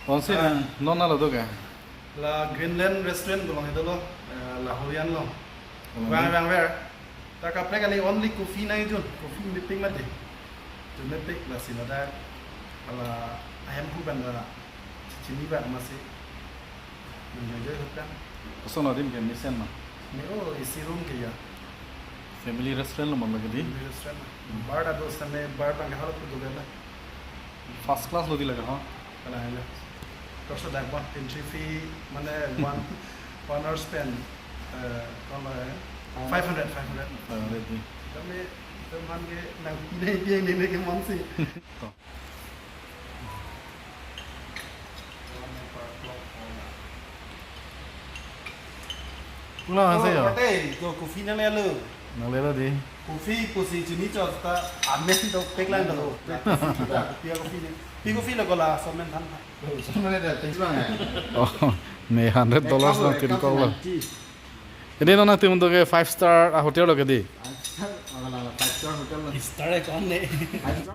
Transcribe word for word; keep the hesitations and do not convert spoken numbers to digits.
Konsi Ah. nang, non nalo do ke? La Greenland Restaurant dolong ido lo, eh, la Horian lo. Dolong Vang di? vang ver. Ta kaprek ani only coffee nangkejun, coffee mepik mati. Jun mepik lasi ladak hala ahem hu ban la chini ban masi. Menjoy joy hotel. Koson adim ke mesen ma? Ne o A C room ke ya. Family restaurant lo ma lagi di? Family restaurant. Hmm. Bar ta do same bar bang hal tu do bela. First class lo di lagi ha? Kalang aja. Terus ada apa? Entry fee mana one, one hour spend, eh, kalau, eh, five hundred, five hundred. Five hundred di. Kami teman ke nang pinai dia ini ke monsi. To. Pulang Oh, aja ya. Pate, to coffee nanglelo. Nanglelo di. Coffee pusi chini chos ta amen to pek lang to. Pia coffee ne. Pia coffee lo kola somen than. Oh, somen ada thanks bang ya. Oh, ne hundred dollars Ek na cup, tin ek cup kok lo. Ninety. Ini nona tim untuk ke five star, ah, hotel lo ke di. Five star, wala five star hotel lo. Star e kon ne. Five star.